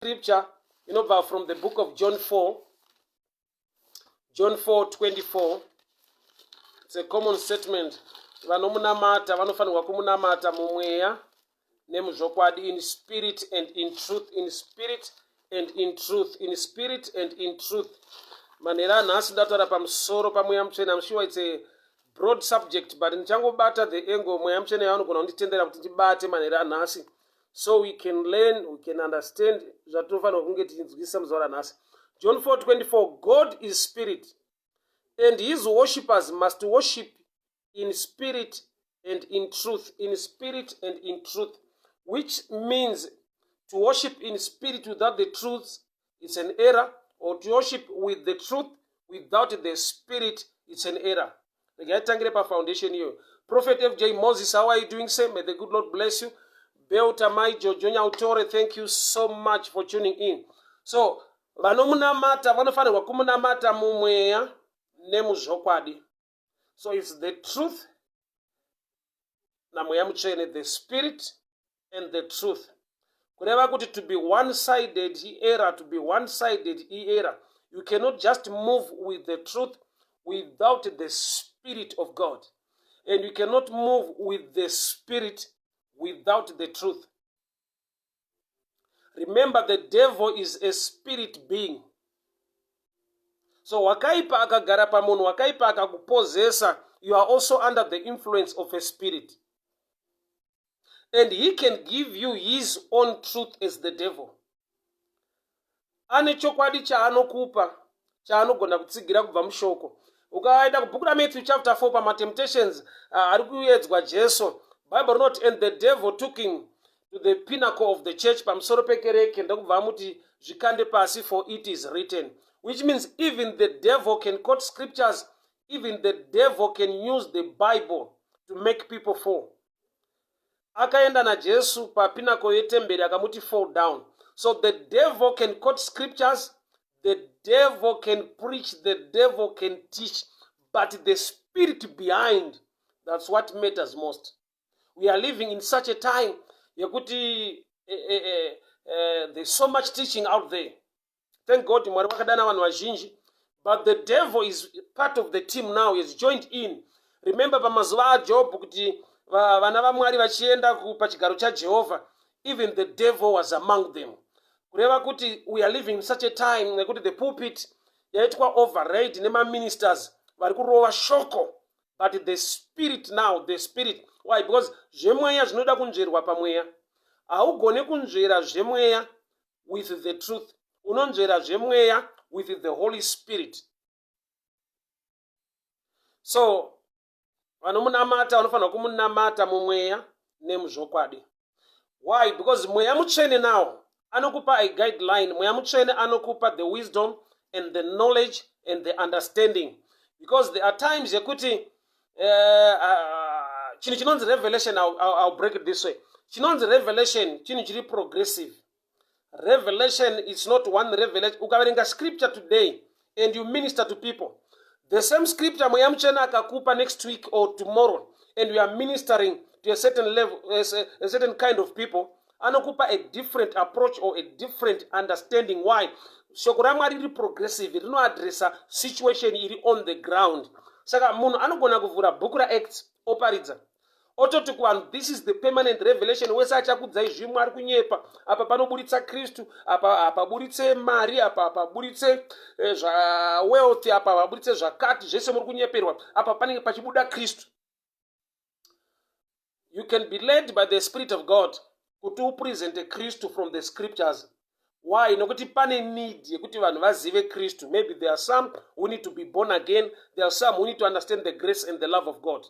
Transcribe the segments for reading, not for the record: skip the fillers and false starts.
Scripture inobva from the book of John 4, John 4:24. It's a common statement: vanomunamata vanofanirwa kumunamata mumweya nemuzvokwadi, in spirit and in truth, in spirit and in truth, in spirit and in truth. Manheru anhasi ndataura pamusoro pamweya mutsvene. I'm sure it's a broad subject, but ndichangobata the angle mweya mutsvene yavanogona kunditendera kuti ndibate manheru anhasi, so we can learn, we can understand zvatinofanirwa kunge tichinzwisisa muzuva ranhasi. John 4:24: "God is spirit, and his worshippers must worship in spirit and in truth," in spirit and in truth, which means to worship in spirit without the truth is an error, or to worship with the truth without the spirit, it's an error. Regai tangire pafoundation iyoyo. Prophet FJ Moses, how are you doing, sir? May the good Lord bless you. Belta Mai Jojo Nyautore, thank you so much for tuning in. So vanomunamata vanofanirwa kumunamata mumweya nemuzvokwadi. So it's the truth namweya mutsvene, the spirit and the truth. Kureva kuti to be one sided error, to be one sided error. You cannot just move with the truth without the spirit of God, and you cannot move with the spirit without the truth. Remember, the devil is a spirit being. So wakaipa akagara pamunhu, wakaipa akakupozesa, you are also under the influence of a spirit, and he can give you his own truth as the devil. Ane chokwadi chaanokupa chaanogona kutsigira kubva mushoko. Ukaenda kubhuku raMatthew chapter 4, pamatemptations ari kuedzwa Jesu, Bible rinoti, "And the devil took him to the pinnacle of the church," pamusoro pekereke, ndokubva amuti, "Zvikande pasi, for it is written," which means even the devil can quote scriptures, even the devil can use the Bible to make people fall. Akaenda naJesu papinnacle yetemberi, akamuti, "Fall down." So the devil can quote scriptures, the devil can preach, the devil can teach, but the spirit behind, that's what matters most. We are living in such a time yekuti there's so much teaching out there. Thank God, Mwari vakadana vanhu vazhinji, but the devil is part of the team now, he has joined in. Remember pamazuva aJob, kuti vana vaMwari vachienda pachigaro chaJehovha, even the devil was among them. Kureva kuti we are living in such a time nekuti the pulpit yaitwa overraid nemaministers vari kurova shoko, but the spirit now, the spirit. Why? Because zvemweya zvinoda kunzverwa pamweya. Haugone kunzvera zvemweya with the truth, unonzvera zvemweya with the Holy Spirit. So vanomunamata vanofanira kumunamata mumweya nemuzvokwadi. Why? Because mweya mutsvene now anokupa a guideline. Mweya mutsvene anokupa the wisdom and the knowledge and the understanding, because there are times yekuti chinhu chinonzi revelation, I'll break it this way, chinonzi revelation chinhu chiri progressive. Revelation is not one revelation. Ukaverenga scripture today and you minister to people, the same scripture mweya mutsvene akakupa next week or tomorrow, and you are ministering to a certain level, a certain kind of people, anokupa a different approach or a different understanding. Why? Shoko raMwari riri progressive, rinoadresa situation iri on the ground. Saka munhu anogona kuvhura bhuku raActs, oparidza, ototi kuvanhu, "This is the permanent revelation. Wese achakudzai zvimwe ari kunyepa. Apa panoburitsa Kristu, apa hapaburitse mari, apa hapaburitse zvawealth, apa hapaburitse zvakati. Zvese muri kunyeperwa. Apa panenge pachibuda Kristu." You can be led by the Spirit of God kuti upresente Kristu from the scriptures. Why? Nokuti pane need yekuti vanhu vazive Kristu. Maybe there are some who need to be born again, there are some who need to understand the grace and the love of God.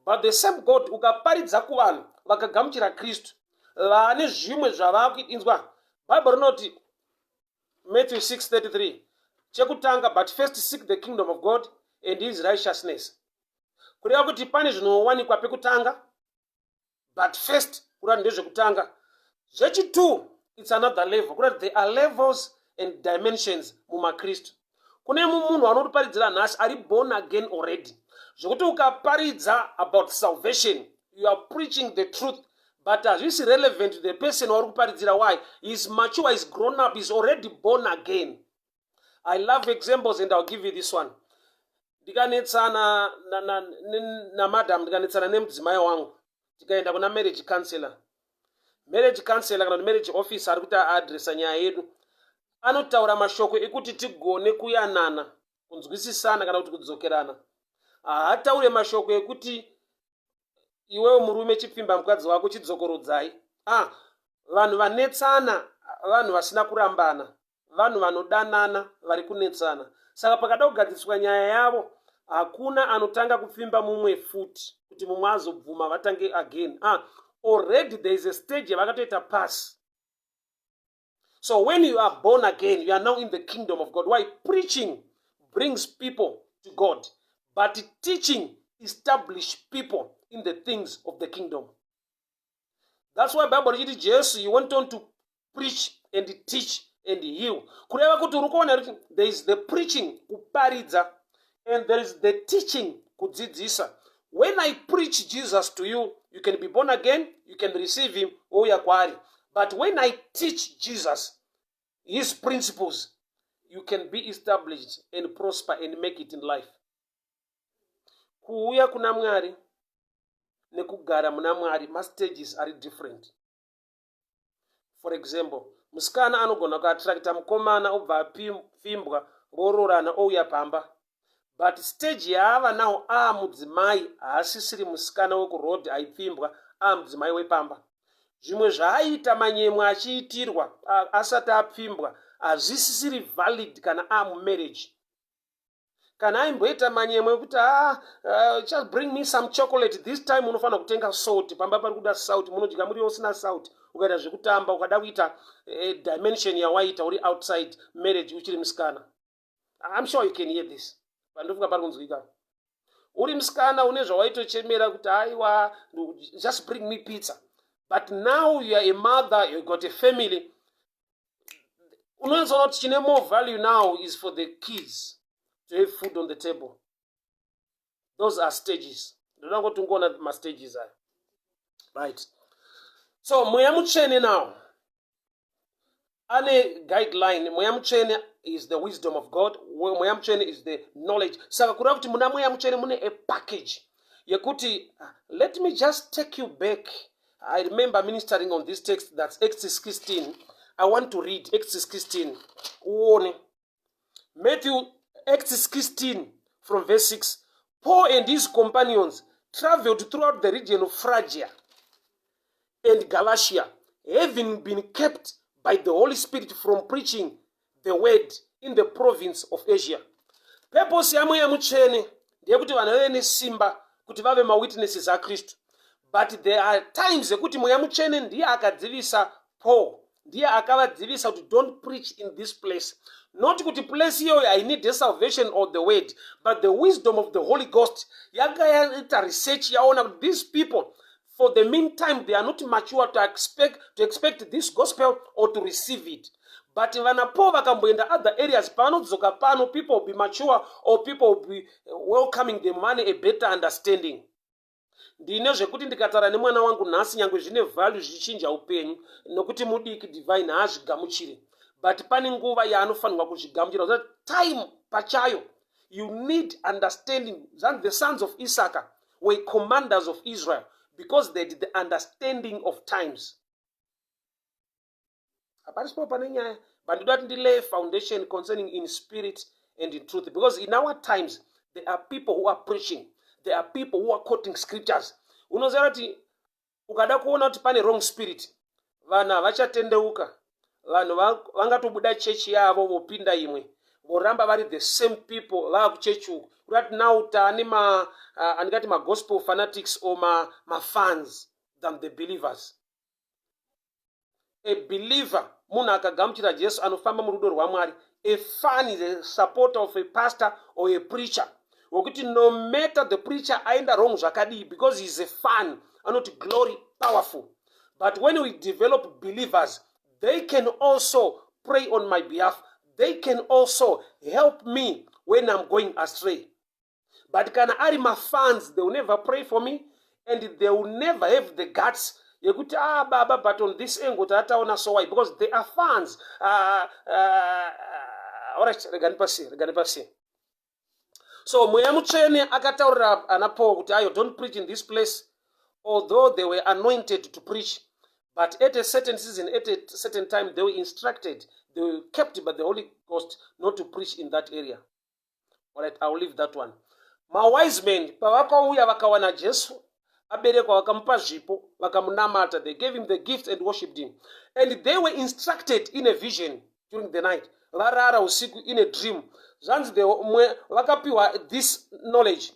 But the same God, ukaparidza kuvanhu vakagamuchira Kristu, vane zvimwe zvavakuinzwa. Bhaibheri rinoti, Matthew 6:33, chekutanga, "But first seek the kingdom of God and his righteousness." Kureva kuti pane zvinowanikwa pekutanga, but first, kureva ndezvekutanga. Zvechitu, it's another level. Kureva there are levels and dimensions mumakristu. Kune munhu anotoparidzira nhasi ari born again already, zvekuti ukaparidza about salvation, you are preaching the truth, but But hazvisi relevant to the person wauri kuparidzira. Why? He is mature, is grown up, is already born again. I love examples and I'll give you this one. Ndikanetsana namadam, ndikanetsana nemudzimai wangu, tikaenda kuna marriage counselor. Marriage counselor kana kuti marriage officer ari kuti aadresa nyaya yedu, anotaura mashoko ekuti tigone kuyanana, kunzwisisana kana kuti kudzokerana. Haataure mashoko ekuti iwewe murume chipfimba mukadzi wako, chidzokorodzai. Ah, vanhu vanetsana, vanhu vasina kurambana, vanhu vanodanana vari kunetsana. Saka pakada kugadziriswa nyaya yavo, hakuna anotanga kupfimba mumwe futi kuti mumwe azobvuma vatange again. Ah, already there is a stage yavakatoita pass. So when you are born again, you are now in the kingdom of God. Why? Preaching brings people to God, but teaching establish people in the things of the kingdom. That's why Bible richiti Jesu, he went on to preach and teach and heal. Kureva kuti uri kuona kuti there is the preaching, kuparidza, and there is the teaching, kudzidzisa. When I preach Jesus to you, you can be born again, you can receive him, wouya kwaari. But when I teach Jesus, his principles, you can be established and prosper and make it in life. Kuuya kuna Mwari nekugara muna Mwari mastages ari different. For example, musikana anogona kuattracta mukomana, obva apfimbwa, vororana, ouya pamba. But stage yaava nawo, aamudzimai, haasisiri musikana wekurodhi aipfimbwa, aamudzimai wepamba. Zvimwe zvaaita manyemwe achiitirwa asati apfimbwa hazvisisiri valid kana aamumarriage. Kana aimboita manyemwe ekuti, "Ah, just bring me some chocolate," this time unofanira kutenga salt. Pamba pari kuda salt, munodya muriwo usina salt. Ukaita zvekutamba, ukada kuita dimension yawaita uri outside marriage uchiri musikana. I'm sure you can hear this. Pandofunga pari kunzwika. Uri musikana, une zvawaitochemera kuti, "Aiwa, just bring me pizza." But now you are a mother, you got a family, unonyatsoona kuti chine more value now is for the kids to have food on the table. Those are stages. Ndoda ngoti ungoona mastages aya, right? So Mweya Mutsvene now ane guideline. Mweya Mutsvene is the wisdom of God. Mweya Mutsvene is the knowledge. Saka kureva kuti muna Mweya Mutsvene mune a package yekuti let me just take you back. I remember ministering on this text, that's Acts 16. I want to read Acts 16 uone. Matthew, Acts 16 from verse 6. Paul and his companions traveled throughout the region of Phrygia and Galatia, having been kept by the Holy Spirit from preaching the word in the province of Asia. Purpose yaMweya Mutsvene ndeyekuti vanhu vave nesimba kuti vave mawitnesses aKristu. But there are times ekuti Mweya Mutsvene ndiye akadzivisa Paul, ndiye akavadzivisa kuti, "Don't preach in this place." Not kuti place iyoyo I need a salvation or the word, but the wisdom of the Holy Ghost yanga yaita research, yaona kuti these people, for the meantime, they are not mature to expect this gospel or to receive it. But vana Paul vakamboenda other areas, pavanodzoka pano, people will be mature or people will be welcoming them, vane a better understanding. Ndine zvekuti ndikataura nemwana wangu nhasi, nyange zvine value, zvichinja upenyu, nokuti mudiki, Divine, haazvigamuchiri. But pane nguva yaanofanirwa kuzvigamuchira. Time pachayo, you need understanding. The sons of Issachar were commanders of Israel because they had the understanding of times. Hapasipo pane nyaya, but ndoda kuti ndilay foundation concerning in spirit and in truth, because in our times there are people who are preaching, there are people who are quoting scriptures. Unoziva kuti ukada kuona kuti pane wrong spirit, vanhu havachatendeuka. Vanhu vangatobuda chechi yavo, vopinda imwe, voramba vari the same people vava kuchechi uku. Kurati now taane ma andingati magospel fanatics or mafans than the believers. A believer munhu akagamuchira Jesu, anofamba murudo rwaMwari. A fan is a supporter of a pastor or a preacher, wekuti no matter the preacher aenda wrong zvakadii, because he is a fan, anoti, "Glory, powerful." But when we develop believers, they can also pray on my behalf, they can also help me when I'm going astray. But kana ari mafans, they will never pray for me and they will never have the guts yekuti Yekuti, ah, baba, but on this angle taataona, so why? Because they are fans. Alright, regani pasi, regani pasi. So Mweya Mutsvene akataurira ana Paul kuti, ayo, don't preach in this place, although they were anointed to preach. But at a certain season, at a certain time, they were instructed, they were kept by the Holy Ghost not to preach in that area. Alright, I will leave that one. Mawise men pavakauya, vakawana Jesu aberekwa, vakamupa zvipo, vakamunamata. They gave him the gift and worshipped him, and they were instructed in a vision during the night, varara usiku, in a dream. Zvanzi vakapiwa this knowledge: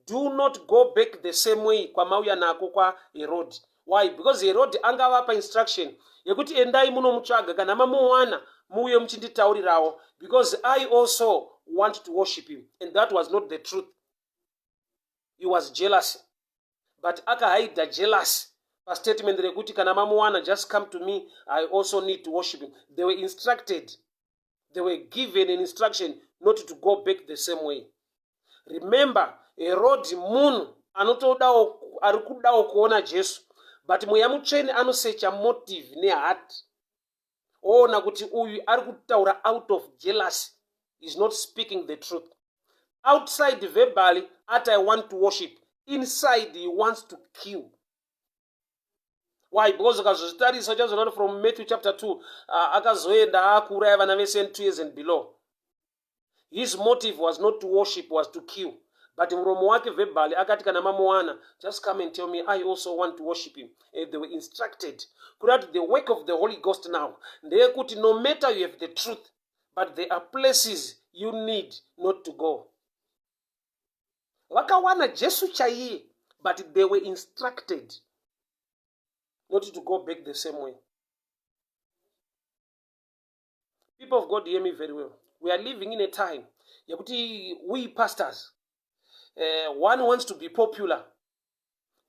do not go back the same way kwamauya nako kwaHerod. Why? Because Herod angavapa instruction yekuti endai munomutsvaga, kana mamuwana muuye muchinditaurirawo, because I also want to worship him. And that was not the truth. He was jealous, but akahaidha jealous pastatement rekuti kana mamuwana, just come to me, I also need to worship him. They were instructed, they were given an instruction not to go back the same way. Remember, Herod munhu anotodawo, ari kudawo kuona Jesu, but Mweya Mutsvene anosecha motive neheart, oona kuti uyu ari kutaura out of jealousy, is not speaking the truth. Outside, verbally ati, "I want to worship." Inside, he wants to kill. Why? Because ukazozvitarisa, uchazoona kuti from Matthew chapter 2, akazoenda akuuraya vana vese 2 years and below. His motive was not to worship, was to kill. But muromo wake verbally akati, kana mamuwana, just come and tell me, I also want to worship him. And they were instructed kurati the work of the Holy Ghost now ndeyekuti no matter you have the truth, but there are places you need not to go. Vakawana Jesu chaiye, but they were instructed not to go back the same way. People of God, hear me very well. We are living in a time yekuti we pastors, one wants to be popular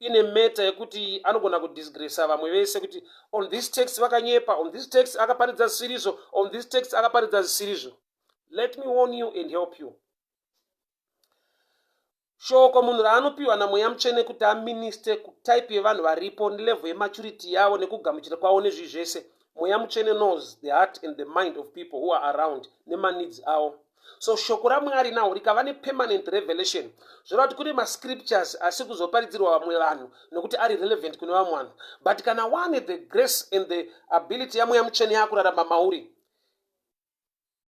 in a matter yekuti anogona kudisgracea vamwe vese kuti on this text vakanyepa, on this text akaparidza zvisirizo, on this text akaparidza zvisirizo. Let me warn you and help you. Shoko munhu raanopiwa naMweya Mutsvene kuti aminister kutype yevanhu varipo, nelevel yematurity yavo, nekugamuchira kwavo, nezvii zvese, Mweya Mutsvene knows the heart and the mind of people who are around nemaneeds avo. So shoko raMwari now rikava nepermanent revelation, zvoreva kuti kune mascriptures asi kuzoparidzirwa vamwe vanhu nokuti ari relevant kune vamwe vanhu. But kana wane the grace and the ability yaMweya Mutsvene yakurarama mauri,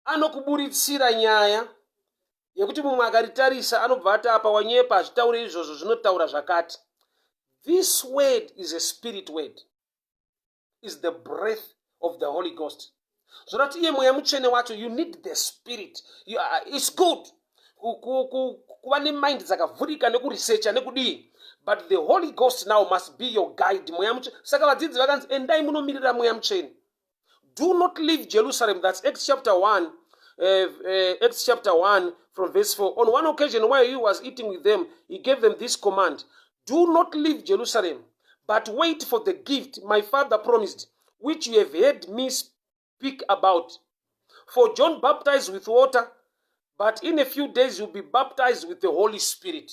anokuburitsira nyaya yekuti mumwe akaritarisa anobva ati, apa wanyepa, hazvitaure izvozvo, zvinotaura zvakati. This word is a spirit word, is the breath of the Holy Ghost. Zvoreva kuti iye Mweya Mutsvene wacho, you need the Spirit. It's good kuva nemind dzakavhurika, nekuresearcha, nekudii, but the Holy Ghost now must be your guide. Mweya Mutsvene. Saka vadzidzi vakanzi, endai munomirira Mweya Mutsvene. Do not leave Jerusalem. That's Acts chapter 1, Acts chapter 1 from verse 4. On one occasion while he was eating with them, he gave them this command: "Do not leave Jerusalem, but wait for the gift my Father promised, which you have heard me speak about. For John baptized with water, but in a few days you'll be baptized with the Holy Spirit."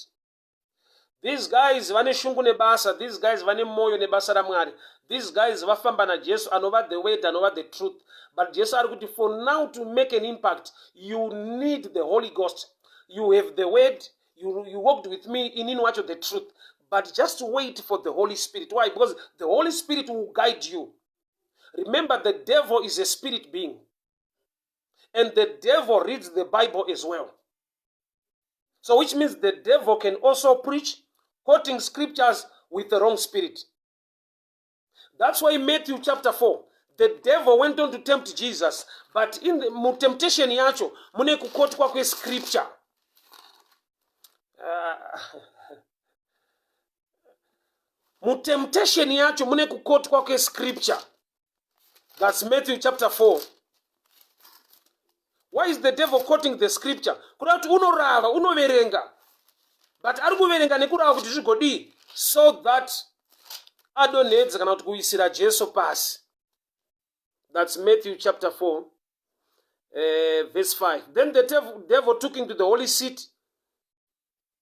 These guys vane shungu nebasa. These guys vane mwoyo nebasa raMwari. These guys vafamba naJesu anova the word, anova the truth. But Jesu ari kuti for now, to make an impact, you need the Holy Ghost. You have the word, you walked with me, inini wacho the truth, but just wait for the Holy Spirit. Why? Because the Holy Spirit will guide you. Remember, the devil is a spirit being, and the devil reads the Bible as well. So which means the devil can also preach quoting scriptures with the wrong spirit. That's why Matthew chapter 4, the devil went on to tempt Jesus, but in the mutemptation yacho mune kuquotwa kwescripture. Mutemptation yacho mune kuquotwa kwescripture. That's Matthew chapter 4. Why is the devil quoting the scripture? Kuda kuti unorava, unoverenga, but ari kuverenga nekurava kuti zvigodii, so that adonhedze kana kuti kuisira Jesu pasi. That's Matthew chapter 4, verse 5. Then the devil took him to the holy city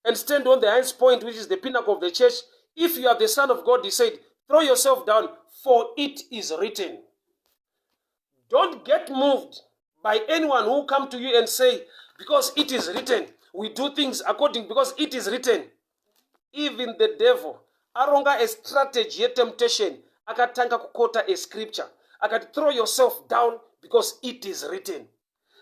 and stand on the highest point, which is the pinnacle of the church. "If you are the Son of God," he said, Throw yourself down, for it is written. Don't get moved by anyone who come to you and say, because it is written, we do things according because it is written. Even the devil aronga a strategy yetemptation, akatanga kukota a scripture, akati, throw yourself down because it is written.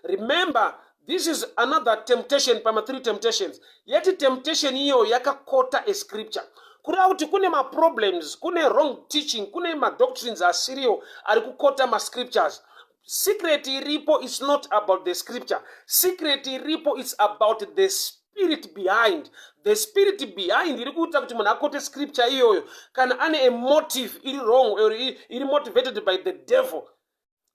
Remember, this is another temptation pama three temptations. Yeti temptation iyo yakakota a scripture, kureva kuti kune maproblems, kune wrong teaching, kune madoctrines asiriwo ari kukota mascriptures. Secret iripo is not about the scripture. Secret iripo is about the spirit behind. The spirit behind iri kuita kuti munhu akote scripture iyoyo, kana ane a motive iri wrong or iri motivated by the devil,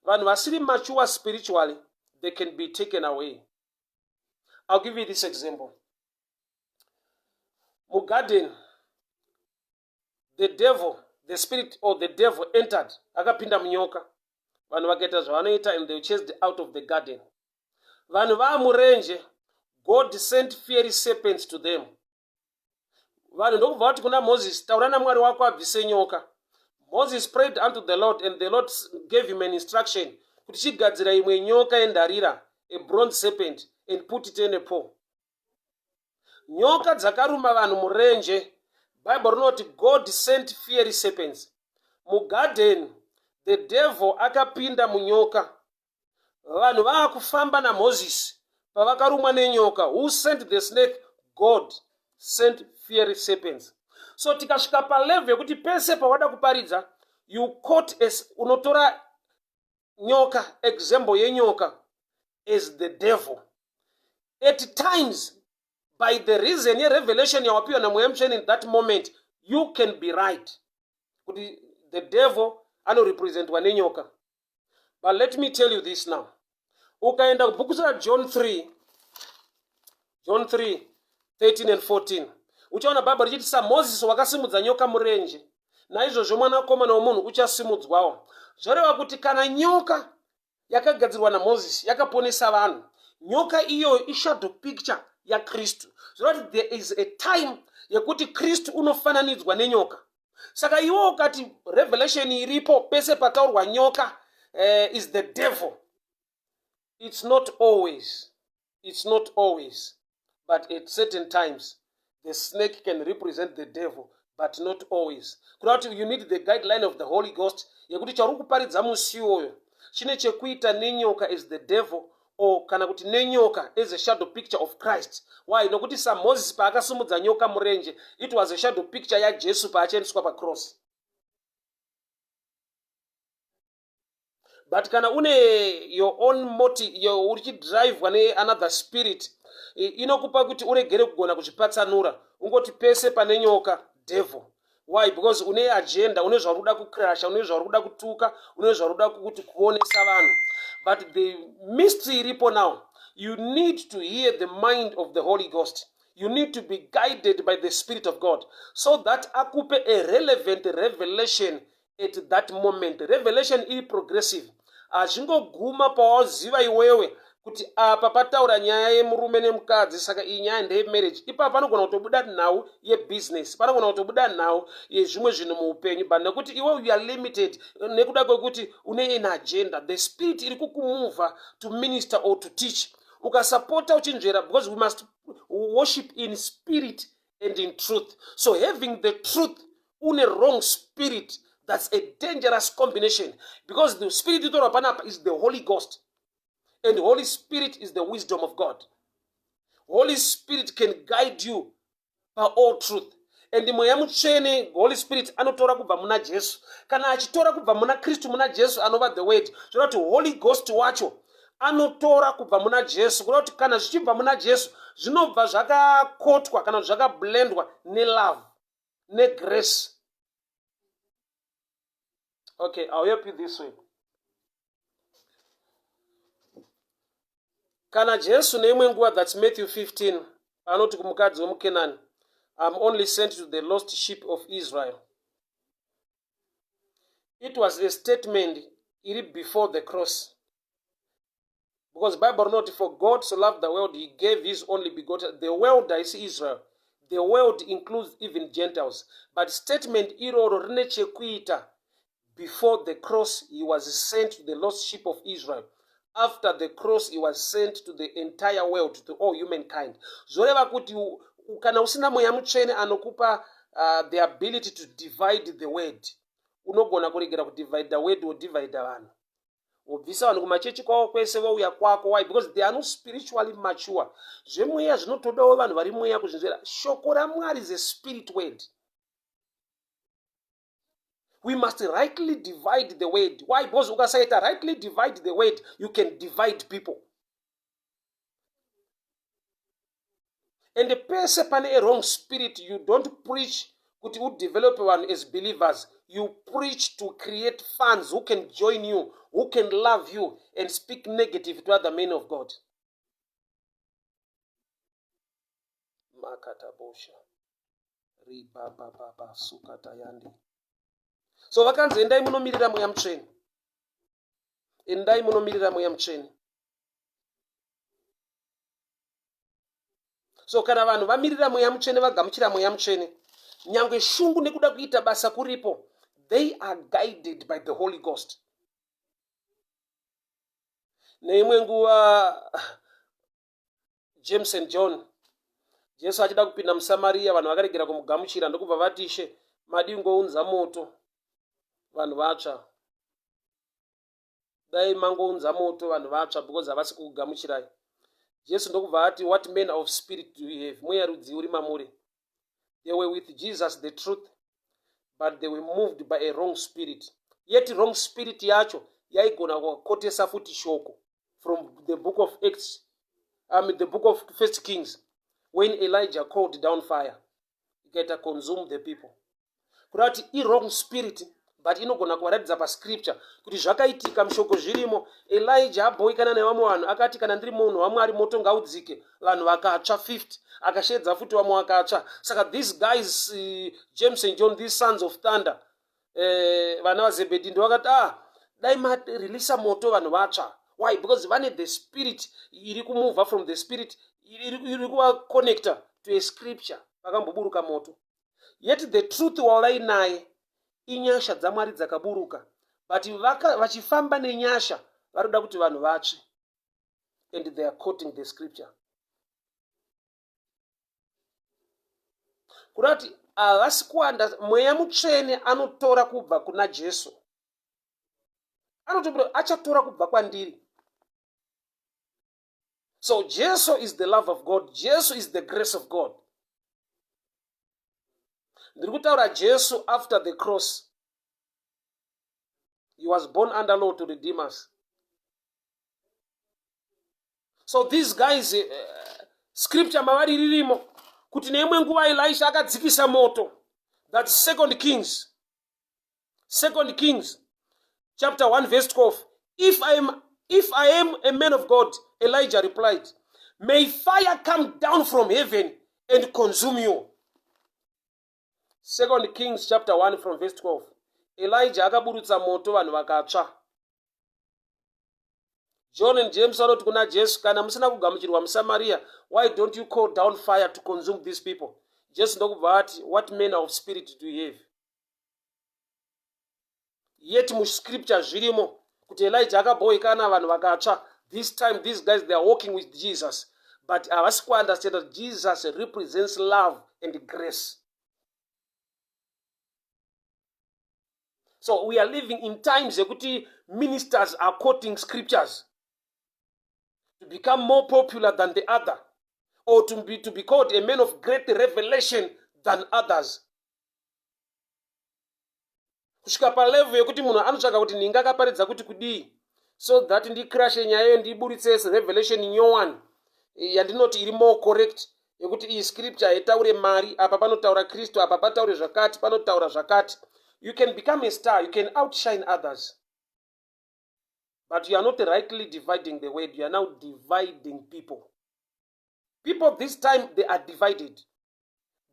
vanhu vasiri mature spiritually, they can be taken away. I'll give you this example. Mugarden, the devil, the spirit or the devil entered, akapinda munyoka. Vanhu vakaita zvavanoita and they were chased out of the garden. Vanhu vaamurenje, God sent fiery serpents to them. Vanhu ndokubva vati kuna Moses, taura naMwari wako abvise nyoka. Moses prayed unto the Lord, and the Lord gave him an instruction kuti chigadzira imwe nyoka yendarira, a bronze serpent, and put it in a pole. Nyoka dzakaruma vanhu murenje, Bible rinoti God sent fiery serpents. Mugarden, the devil akapinda munyoka. Vanhu vaakufamba naMozisi, pavakarumwa nenyoka, who sent the snake? God sent fiery serpents. So tikasvika palevel yekuti pese pawada kuparidza, you quote as unotora nyoka, example yenyoka as the devil, at times, by the reason yerevelation yawapiwa naMweya Mutsvene in that moment, you can be right kuti the devil anorepresentwa nenyoka. But let me tell you this now. Ukaenda kubhuku raJohn 3, John 3 13 and 14, uchaona Bhaibheri richiti, saMozisi wakasimudza nyoka murenje, naizvozvo Mwanakomana womunhu uchasimudzwawo. Zvoreva kuti kana nyoka yakagadzirwa naMozisi yakaponesa vanhu, nyoka iyoyo ishadow picture yaKristu. Zvoreva kuti there is a time yekuti Kristu unofananidzwa nenyoka. Saka iwe ukati revelation iripo, pese pataurwa nyoka is the devil, it's not always, it's not always, but at certain times the snake can represent the devil, but not always. Kuda kuti you need the guideline of the Holy Ghost yekuti chauri kuparidza musi iwoyo chine chekuita nenyoka as the devil or kana kuti nenyoka as a shadow picture of Christ. Why? Nokuti saMoses paakasimudza nyoka murenje, it was a shadow picture yaJesu paachaendeswa pacross. But kana une your own moti, uri chidrivwa neanother spirit, inokupa kuti uregere kugona kuzvipatsanura, ungoti pese pane nyoka, devil. Why? Because une agenda, une zvauri kuda kucrasha, une zvauri kuda kutuka, une zvauri kuda kuti kuonesa vanhu. But the mystery iripo now, you need to hear the mind of the Holy Ghost. You need to be guided by the Spirit of God so that akupe a relevant revelation at that moment. Revelation iri progressive. Hazvingoguma pawaziva iwewe kuti apa pataura nyaya yemurume nemukadzi, saka iyi nyaya ndeyemarriage. Ipapo panogona kutobuda nhau yebusiness, panogona kutobuda nhau yezvimwe zvinhu muupenyu, but nekuti iwe you are limited nekuda kwekuti une an agenda, the spirit iri kukumuvha to minister or to teach, ukasapota uchinzvera, because we must worship in spirit and in truth. So having the truth une wrong spirit, that's a dangerous combination, because the spirit itorwa panapa is the Holy Ghost, and Holy Spirit is the wisdom of God. Holy Spirit can guide you paall truth, and Mweya Mutsvene, Holy Spirit, anotora kubva muna Jesu. Kana achitora kubva muna Kristu, muna Jesu anova the Word, zvoreva kuti Holy Ghost wacho anotora kubva muna Jesu. Kureva kuti kana zvichibva muna Jesu, zvinobva zvakakotwa kana kuti zvakablendwa nelove, negrace. Okay, I'll help you this way. Kana Jesu neimwe nguva, that's Matthew 15, anoti kumukadzi wemuKenani, "I'm only sent to the lost sheep of Israel." It was a statement iri before the cross, because Bible rinoti, "For God so loved the world, he gave his only begotten." The world haisi Israel. The world includes even Gentiles. But statement iroro rine chekuita before the cross he was sent to the lost sheep of Israel. After the cross he was sent to the entire world, to all humankind. Zvoreva kuti kana usina mweya mutsvene anokupa the ability to divide the word, unogona kuregera kudivide word wodivide vanhu. Wobvisa vanhu kumachechi kwavo kwese vouya kwako. Why? Because they are not spiritually mature. Zvemweya zvinotodawo vanhu vari mweya kuzvinzvera. Shoko raMwari is a spirit word. We must rightly divide the word. Why? Because ukasaita rightly divide the word, you can divide people. And pese pane a wrong spirit, you don't preach kuti udevelope vanhu as believers. You preach to create fans who can join you, who can love you and speak negative to other men of God. Makatabosha. Ribabababa sukatayandi. So vakanzi endai munomirira mweya mutsvene. Endai munomirira mweya mutsvene. So kana vanhu vamirira mweya mutsvene, vagamuchira mweya mutsvene, nyangwe shungu nekuda kuita basa kuripo, they are guided by the Holy Ghost. Neimwe nguva James and John, Jesu achida kupinda muSamaria, vanhu vakaregera kumugamuchira ndokubva vati, Ishe, madii ngounza moto vanhu vatsva. Dai mangounza moto vanhu vatsva because havasi kukugamuchirai. Jesu ndokubva ati, what manner of spirit do you have? Mweya rudzii uri mamuri? They were with Jesus the truth, but they were moved by a wrong spirit. Yet wrong spirit yacho yaigona kukotesa futi shoko from the book of Acts, I mean the book of First Kings, when Elijah called down fire, ikaita consume the people. Kureva kuti iwrong spirit, but inogona kuvaratidza pascripture kuti zvakaitika mushoko zvirimo. Elijah abhoikana nevamwe vanhu akati, kana ndiri munhu waMwari, moto ngaudzike. Vanhu vakatsva 50. Akasheedza futi vamwe vakatsva. Saka these guys, James and John, these sons of thunder, vana vaZebhedhi, ndo vakati, ah, dai mareleasa moto vanhu vatsva. Why? Because vane the spirit iri kumova from the spirit iri kuvaconnecta to a scripture. Vakamboburuka moto. Yet the truth wavainaye inyasha dzaMwari dzakaburuka, but vachifamba nenyasha varikuda kuti vanhu vatsve, and they are quoting the scripture. Kuda kuti havasi kuwanda. Mweya mutsvene anotora kubva kuna Jesu, anotobuda achatora kubva kwandiri. So Jesu is the love of God. Jesu is the grace of God. Ndiri kutaura Jesu after the cross. He was born under law to redeem us. So these guys, scripture mavari ririmo kuti neimwe nguva Elisha akadzikisa moto. That's Second Kings. Second Kings chapter 1 verse 12. If I am a man of God, Elijah replied, may fire come down from heaven and consume you. Second Kings chapter 1 from verse 12. Elijah akaburutsa moto, vanhu vakatsva. John and James vanoti kuna Jesu, kana musina kugamuchirwa muSamaria, why don't you call down fire to consume these people? Jesu ndokubva ati, what manner of spirit do you have? Yet muscripture zvirimo kuti Elijah akabhoikana, vanhu vakatsva. This time these guys, they are walking with Jesus, but havasi kuunderstand that Jesus represents love and grace. So we are living in times yekuti ministers are quoting scriptures to become more popular than the other, or to be called a man of great revelation than others. Kusvika palevel yekuti munhu anotsvaka kuti ndinga akaparidza kuti kudii, so that ndikrashe nyaya iyo, ndiburitse revelation nyowani yandinoti iri more correct, yekuti iyi scripture haitaure mari apa, panotaura Kristu apa, pataure zvakati, panotaura zvakati. You can become a star, you can outshine others, but you are not rightly dividing the word. You are now dividing people. People this time, they are divided.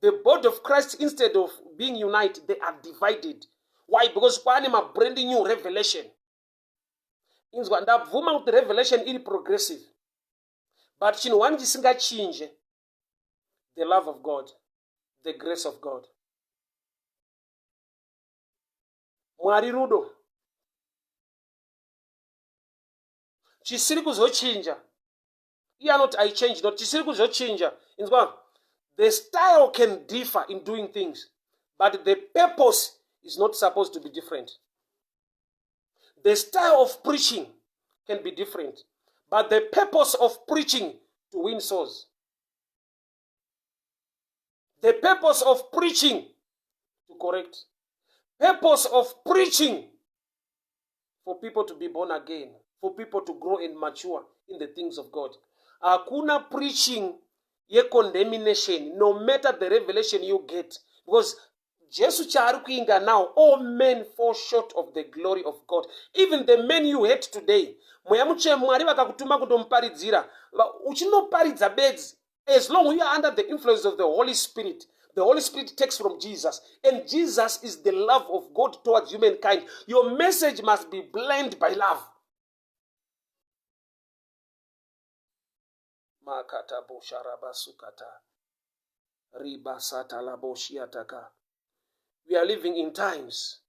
The body of Christ, instead of being united, they are divided. Why? Because kwaane mabrand new revelation. Inzwa, ndabvuma kuti revelation iri progressive, but chinhu one chisingachinje, the love of God. The grace of God. Mwari rudo. Chisiri kuzochinja, iye anoti, "I change not." Chisiri kuzochinja, inzwa, the style can differ in doing things, but the purpose is not supposed to be different. The style of preaching can be different, but the purpose of preaching, to win souls. The purpose of preaching, to correct. Purpose of preaching, for people to be born again, for people to grow and mature in the things of God. Hakuna preaching yecondemnation, no matter the revelation you get, because Jesu chaari kuinga now, all men fall short of the glory of God. Even the men you hate today, Mweya Mutsvene, Mwari vakakutuma kundomuparidzira, uchinoparidza bedzi, as long you are under the influence of the Holy Spirit, the Holy Spirit takes from Jesus, and Jesus is the love of God towards humankind. Your message must be blended by love. Makatabosharabasukata ribasatalaboshiataka. We are living in times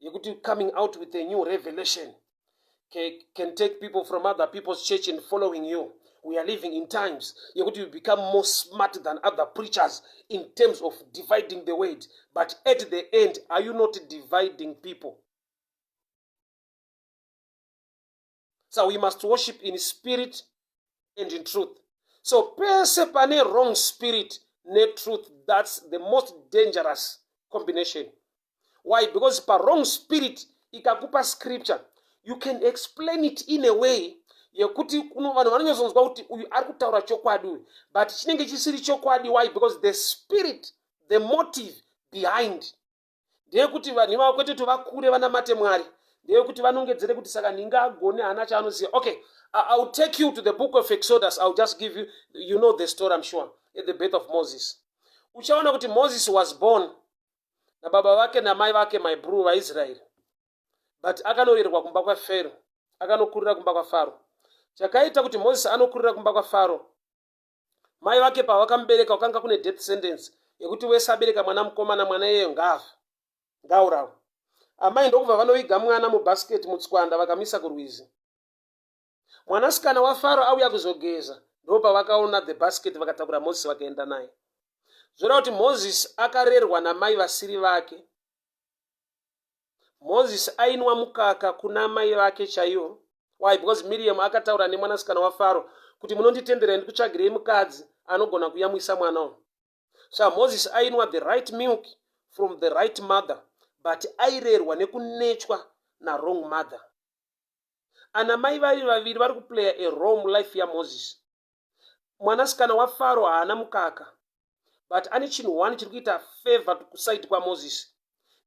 yekuti coming out with a new revelation can take people from other people's church and following you. We are living in times yekuti you become more smart than other preachers in terms of dividing the word, but at the end, are you not dividing people? So we must worship in spirit and in truth. So pese pane wrong spirit netruth, that's the most dangerous combination. Why? Because pa wrong spirit ikakupa scripture, you can explain it in a way yekuti vanhu vanonyazonzwa kuti uyu ari kutaura chokwadi uyu, but chinenge chisiri chokwadi. Why? Because the spirit, the motive behind ndeyekuti vanhu ivavo kwete kuti vakure vanamate Mwari, ndeyekuti vanongedzere kuti saka nhinga agone, haana chaanoziva. Okay, I'll take you to the Book of Exodus. I'll just give you, you know the story, I'm sure, at the birth of Moses. Uchaona kuti Moses was born nababa vake namai vake, my bru, vaIsraeri, but akanorerwa kumba kwaFaro, akanokurira kumba kwaFaro. Chakaita kuti Moses anokurira kumba kwaFaro, mai vake pavakamubereka kwakanga kune death sentence yekuti wese abereka mwana mukomana, mwana iyeyo ngaafa, ngaaurawe. Amai ndokubva vanoviga mwana mubhasiketi, mutswanda, vakamisa kurwizi. Mwanasikana waFaro auya kuzogeza, ndopavakaona the basket, vakatakura Moses, vakaenda naye. Zvoreva kuti Moses akarerwa namai vasiri vake. Moses ainwa mukaka kuna mai vake chaivo. Why? Because Miriam akataura nemwanasikana waFaro kuti, "Munonditenderei ndikutsvagirei mukadzi anogona kuyamwisa mwana uyu?" So Moses ainwa the right milk from the right mother, but airerwa nekunechwa nawrong mother. Ana mai vari vaviri vari kuplaya a role life yaMoses. Mwanasikana waFaro haana mukaka, but ane chinhu one chiri kuita favor kuside kwaMoses.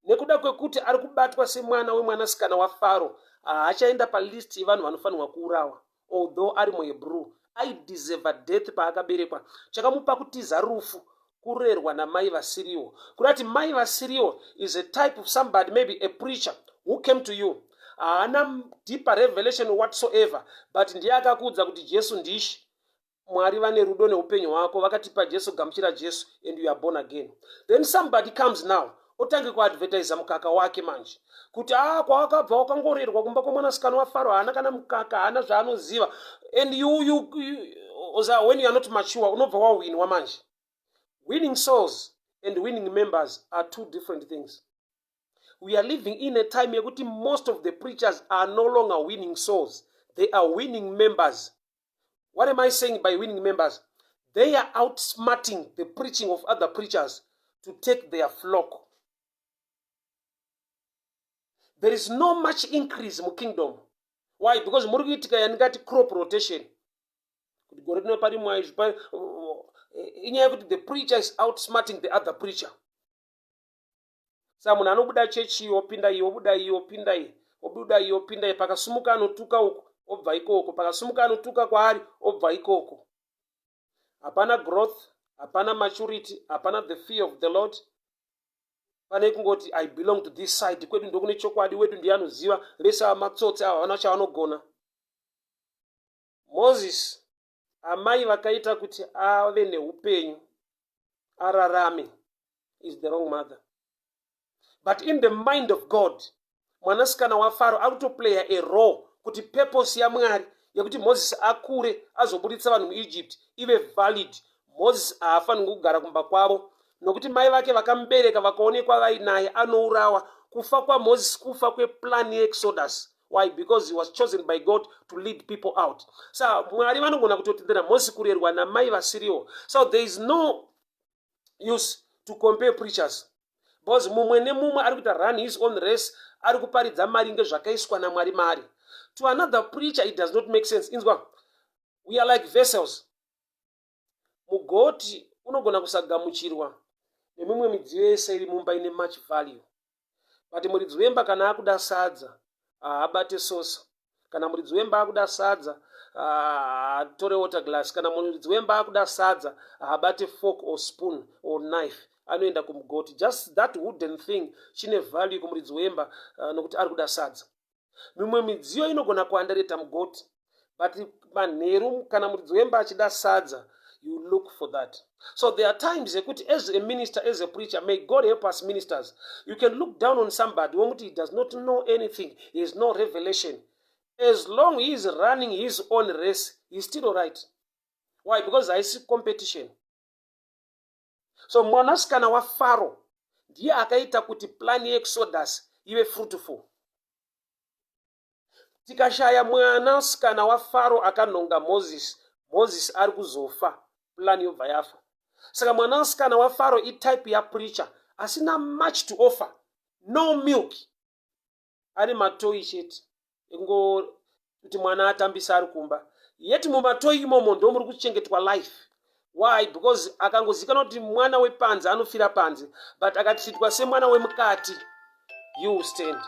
Nekuda kwekuti ari kubatwa semwana wemwanasikana waFaro, haachaenda palist yevanhu vanofanirwa kuurawa, although ari muHebrew, aideserva death paakaberekwa. Chakamupa kutiza rufu kurerwa namai vasiriwo. Kuda kuti mai vasiriwo is a type of somebody, maybe a preacher who came to you, haana deeper revelation whatsoever, but ndiye akakuudza kuti Jesu ndishi Mwari, vane rudo neupenyu hwako, vakatipa Jesu, gamuchira Jesu, and you are born again. Then somebody comes now, otange kuadvertisa mukaka wake manje, kuti a ah, kwawakabva, wakangorerwa kumba kwemwanasikana waFaro, haana kana mukaka, haana zvaanoziva. And you, when you are not mature, unobva wawinwa manje. Winning souls and winning members are two different things. We are living in a time yekuti most of the preachers are no longer winning souls, they are winning members. What am I saying by winning members? They are outsmarting the preaching of other preachers to take their flock. There is no much increase mukingdom. Why? Because muri kuitika yandingati crop rotation, kuti gore rino parimwa izvi. Inyaya yekuti the preacher is outsmarting the other preacher. Saka munhu anobuda chechi iyi, opinda iyi, obuda iyi, opinda iyi, obuda iyi, opinda iyi. Pakasumuka anotuka uku, obva ikoko. Pakasumuka anotuka kwaari, obva ikoko. Hapana growth, hapana maturity, hapana the fear of the Lord. Pane kungoti, "I belong to this side, kwedu ndokune chokwadi, wedu ndiye anoziva, vese vamatsotsi ava havana chavanogona." Moses, amai vakaita kuti ave neupenyu, ararame. Is the wrong mother. But in the mind of God, mwanasikana waFaro ari kutoplaya a role kuti purpose yaMwari yekuti Moses akure azoburitsa vanhu muEgypt ive valid. Moses haafanirwi kugara kumba kwavo nokuti mai vake vakamubereka vakaonekwa vainaye anourawa. Kufa kwaMoses kufa kweplan yeExodus. Why? Because he was chosen by God to lead people out. Sa Mwari vanogona kutotendera Moses kurerwa namai vasiriwo. So there is no use to compare preachers because mumwe nemumwe ari kuita run his own race, ari kuparidza maringe zvakaiswa naMwari mari. To another preacher it does not make sense. Inzwa, we are like vessels. Mugoti unogona kusagamuchirwa nemimwe midziyo yese iri mumba ine much value, but muridzi wemba kana akuda sadza haabate sosa. Kana muridzi wemba akuda sadza haatore water glass. Kana muridzi wemba akuda sadza haabate fork or spoon or knife, anoenda kumugoti. Just that wooden thing chine value kumuridzi wemba nokuti ari kuda sadza. Mimwe midziyo inogona kuandareta mugoti, but manheru kana muridzi wemba achida sadza, you look for that. So there are times yekuti as a minister, as a preacher, may God help us ministers, you can look down on somebody womuti he does not know anything, he has no revelation. As long he is running his own race, he is still right. Why? Because haisi competition. So mwanasikana waFaro ndiye akaita kuti plan yeExodus ive fruitful. Tikashaya mwanasikana waFaro akanhonga Moses, Moses ari kuzofa, plan yobva yafa. Saka mwanasikana waFaro itype yapreacher asina much to offer, no milk, ari matoyi chete ekungoti mwana atambisa ari kumba. Yet mumatoyi imomo ndo muri kuchengetwa life. Why? Because akangozikanwa kuti mwana wepanze anofira panze, but akatreatwa semwana wemukati, you stand.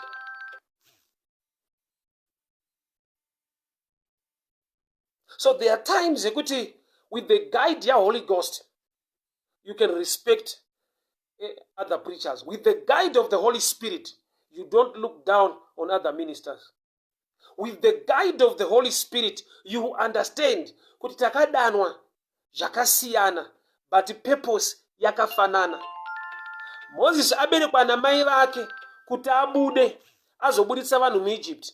So there are times yekuti with the guide yaHoly Ghost you can respect other preachers. With the guide of the Holy Spirit you don't look down on other ministers. With the guide of the Holy Spirit you understand kuti takadanwa zvakasiyana but purpose yakafanana. Moses aberekwa namai vake kuti abude azoburitsa vanhu muEgypt.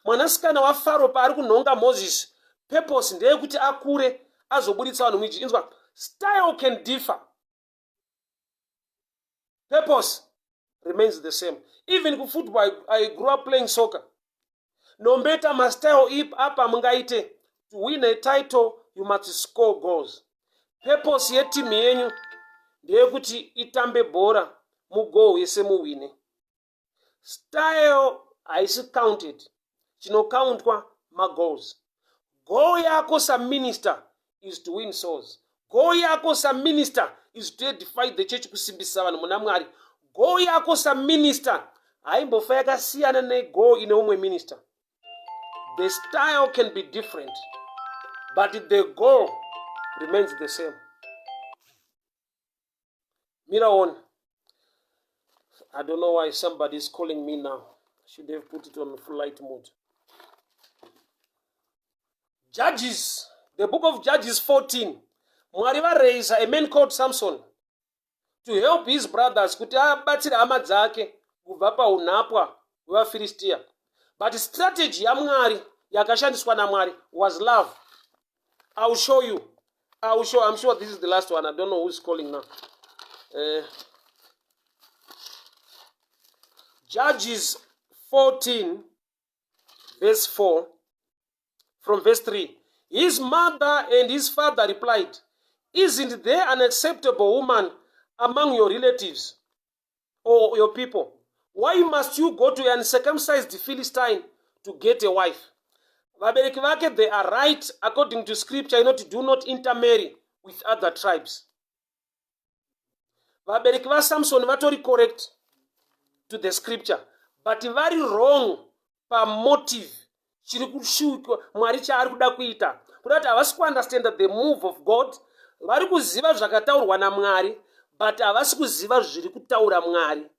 Mwanasikana waFaro paari kunhonga Moses, purpose ndeyekuti akure azoburitsa vanhu muEgypt. Inzwa, style can differ, purpose remains the same. Even kufootball, I grew up playing soccer. No matter mastyle ip apa mungaite, to win a title you must score goals. Purpose yetimu yenyu ndeyekuti itambe bhora mugoal yese muwine. Style haisi counted, chinokauntwa magoals. Goal yako saminister is to win souls. Goal yako saminister is to edify the church, kusimbisa vanhu muna Mwari. Goal yako saminister haimbofa yakasiyana negoal ine umwe minister. The style can be different, but the goal remains the same. Mira on. I don't know why somebody is calling me now. Should have put it on flight mode. Judges, the book of Judges 14. Mwari varaisa a man called Samson to help his brothers, kuti abatsire hama dzake kubva paunhapwa hwevaFiristiya. But strategy yaMwari yakashandiswa naMwari was love. I will show you. I will show. I'm sure this is the last one. I don't know who's calling now. Judges 14 verse 4, from verse 3. His mother and his father replied, "Isn't there an acceptable woman among your relatives or your people? Why must you go to an uncircumcised Philistine to get a wife?" Vabereki vake, they are right according to scripture inoti do not intermarry with other tribes. Vabereki vaSamson vatori correct to the scripture, but vari wrong pamotive. Chiri kushuka Mwari chaari kuda kuita, kuda kuti havasi kuunderstanda the move of God. Vari kuziva zvakataurwa naMwari, but havasi kuziva zviri kutaura Mwari.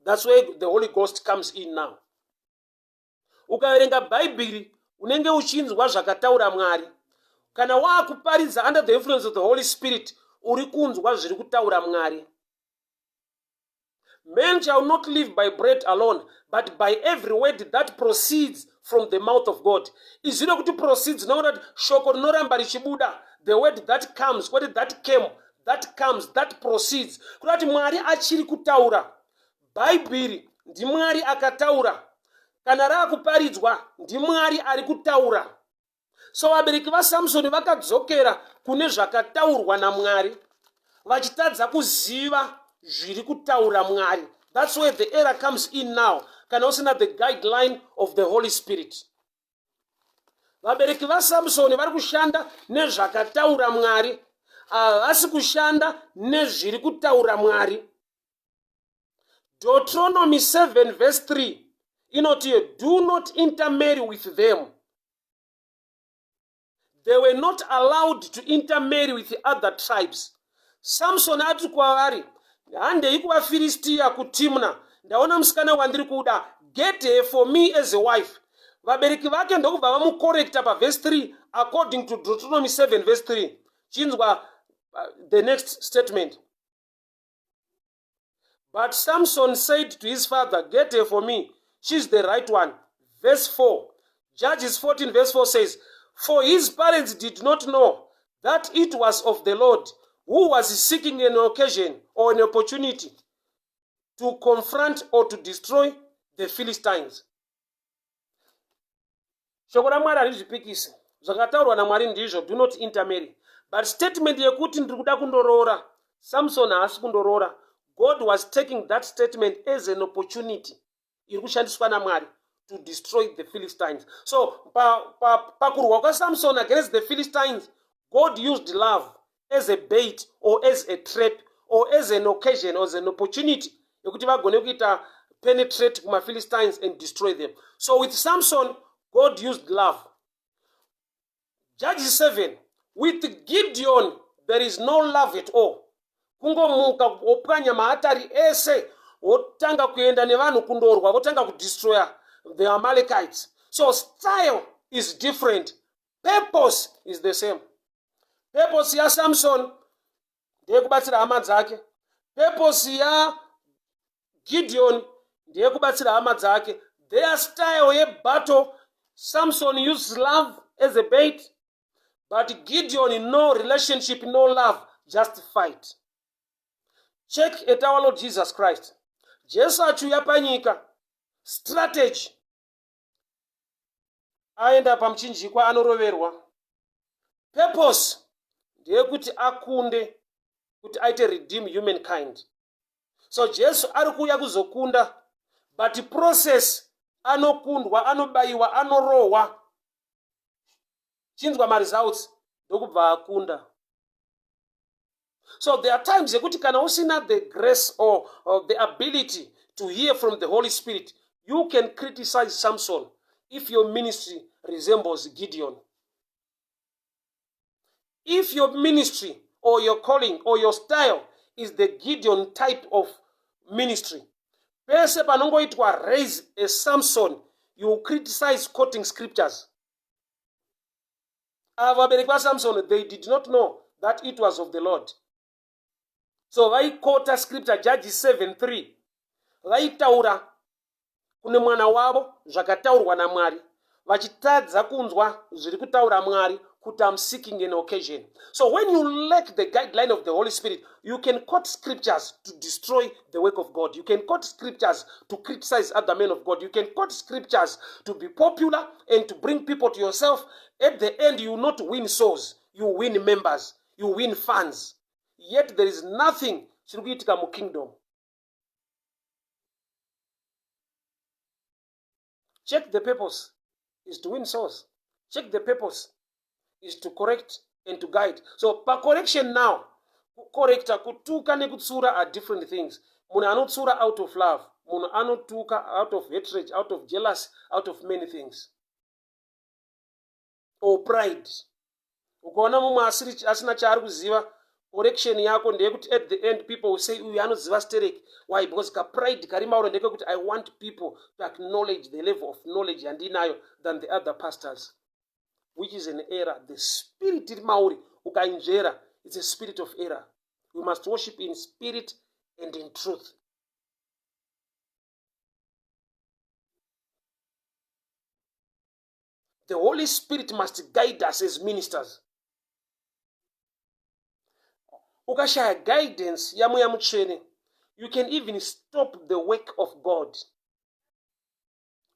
That's where the Holy Ghost comes in now. Ukaverenga Bhaibheri unenge uchinzwa zvakataura Mwari. Kana waakuparidza under the influence of the Holy Spirit, uri kunzwa zviri kutaura Mwari. Man shall not live by bread alone, but by every word that proceeds from the mouth of God. Izwi rekuti proceeds rinoona kuti shoko rinoramba richibuda, the word that comes, kwete that came, that comes, that proceeds. Kuda kuti Mwari achiri kutaura. Bhaibheri ndiMwari akataura. Kana raakuparidzwa ndiMwari ari kutaura. So vabereki vaSamsoni vakadzokera kune zvakataurwa naMwari vachitadza kuziva zviri kutaura Mwari. That's where the error comes in now, kana usina the guideline of the Holy Spirit. Vabereki vaSamsoni vari kushanda nezvakataura Mwari, havasi kushanda nezviri kutaura Mwari. Deuteronomy 7 verse 3 inoti, "Do not intermarry with them." They were not allowed to intermarry with the other tribes. Samson ati kwavari, "Handei kuvaFiristiya kuTimna, ndaona musikana wandiri kuda, get her for me as a wife." Vabereki vake ndokubva vamucorrecta pavhesi 3 according to Deuteronomy 7 verse 3. Chinzwa the next statement. But Samson said to his father, "Get her for me. She's the right one." Verse 4. Judges 14 verse 4 says, "For his parents did not know that it was of the Lord, who was seeking an occasion or an opportunity to confront or to destroy the Philistines." Shoko raMwari harizvipikisi. Zvakataurwa naMwari ndizvo, do not intermarry. But statement yekuti ndiri kuda kundoroora, Samson haasi kundoroora. God was taking that statement as an opportunity iri kushandiswa naMwari to destroy the Philistines. So pakurwa kwaSamson against the Philistines, God used love as a bait or as a trap or as an occasion or as an opportunity yekuti vagone kuita penetrate kumaPhilistines and destroy them. So with Samson, God used love. Judges 7, with Gideon, there is no love at all. Kungomuka wopwanya maatari ese, wotanga kuenda nevanhu kundorwa, votanga kudestroya the Amalekites. So style is different, purpose is the same. Purpose yaSamson ndeyekubatsira hama dzake, purpose yaGideon ndeyekubatsira hama dzake. Their style yebattle, Samson used love as a bait, but Gideon, no relationship, no love, just fight. Check at our Lord Jesus Christ. Jesu achiuya panyika, strategy, aenda pamuchinjikwa anoroverwa. Purpose ndeyekuti akunde, kuti aite redeem humankind. So Jesu ari kuuya kuzokunda, but process, anokundwa, anobayiwa, anorohwa. Chinzwa maresults, ndokubva akunda. So there are times yekuti kana usina the grace or the ability to hear from the Holy Spirit, you can criticize Samson if your ministry resembles Gideon. If your ministry or your calling or your style is the Gideon type of ministry, pese panongoitwa raise a Samson, you criticize quoting scriptures. Ava vabereki vaSamson, they did not know that it was of the Lord, so vaikota scripture, Judges 7:3. Vaitaura kune mwana wavo zvakataurwa naMwari vachitadza kunzwa zviri kutaura Mwari kuti, "Am seeking an occasion." So when you lack the guideline of the Holy Spirit, you can quote scriptures to destroy the work of God. You can quote scriptures to criticize other men of God. You can quote scriptures to be popular and to bring people to yourself. At the end, you will not win souls, you win members, you win fans, yet there is nothing chiri kuitika mukingdom. Check the purpose is to win souls. Check the purpose is to correct and to guide. So pacorrection now, kucorrecta, kutuka nekutsura are different things. Munhu anotsura out of love, munhu anotuka out of hatred, out of jealousy, out of many things, or pride. Ukaona mumwe asina chaari kuziva, correction yako ndeyekuti at the end people will say, "Uyu anoziva sterek." Why? Because kapride kari mauro ndekekuti, "I want people to acknowledge the level of knowledge yandinayo than the other pastors," which is an error. The spirit iri mauri, ukainzvera, it's a spirit of error. We must worship in spirit and in truth. The Holy Spirit must guide us as ministers. Ukashaya guidance yaMweya Mutsvene, you can even stop the work of God,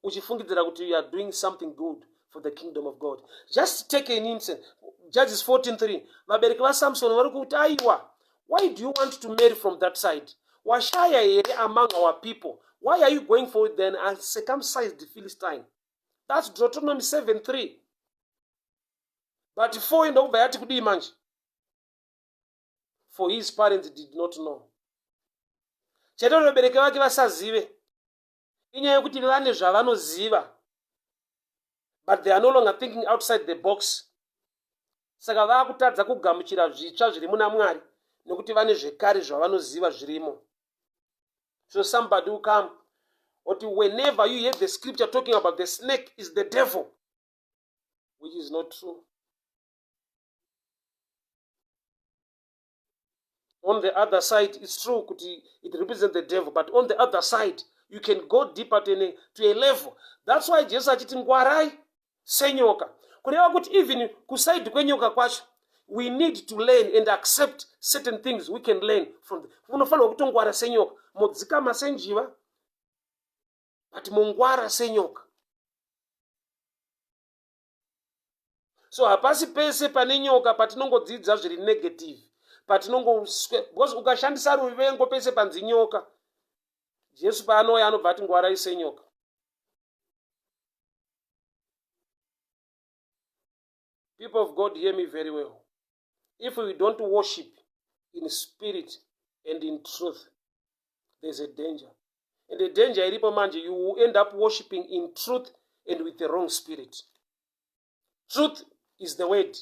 uchifungidzira kuti you are doing something good for the kingdom of God. Just take an instance, Judges 14:3. Vabereki vaSamson vari kuti, "Aiwa, why do you want to marry from that side? Washaya here among our people? Why are you going for the uncircumcised Philistine?" That's Deuteronomy 7:3. But 4 ndokubva yati kudii manje? For his parents did not know. Chaita kuti vabereki vake vasazive inyaya yekuti vane zvavanoziva, but they are no longer thinking outside the box. Saka vaakutadza kugamuchira zvitsva zviri muna Mwari nekuti vane zvekare zvavanoziva zvirimo. So somebody will come oti, "Whenever you hear the scripture talking about the snake, is the devil," which is not true. On the other side, it's true kuti it represents the devil, but on the other side you can go deeper to a level. That's why Jesu achiti, "Ngwarai senyoka," kureva kuti even kuside kwenyoka kwacho we need to learn and accept certain things we can learn from. Unofanirwa kutongwara senyoka, modzikama senjiva, but mongwara senyoka. So hapasi pese pane nyoka patinongodzidza zviri negative, patinongo, because ukashandisa ruvengo pese panzi nyoka, Jesu paanouya anobva ati, "Ngwarai senyoka." People of God, hear me very well. If we don't worship in spirit and in truth, there's a danger. And the danger iripo manje, you will end up worshiping in truth and with the wrong spirit. Truth is the word.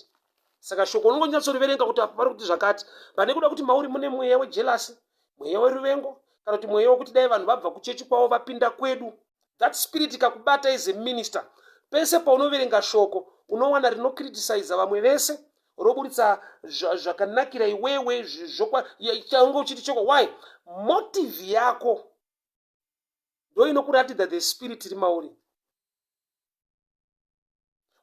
Saka shoko unongonyatsoriverenga kuti apa pari kuti zvakati, pane kuda kuti mauri mune mweya wejelasi, mweya weruvengo, kana kuti mweya wekuti dai vanhu vabva kuchechi kwavo vapinda kwedu. That spirit ikakubata as a minister, pese paunoverenga shoko unowana rinokritisiza vamwe vese, roburitsa zvakanakira iwewe, chaunge uchiti choko. Why? Motive yako ndo inokuratidza the spirit iri mauri.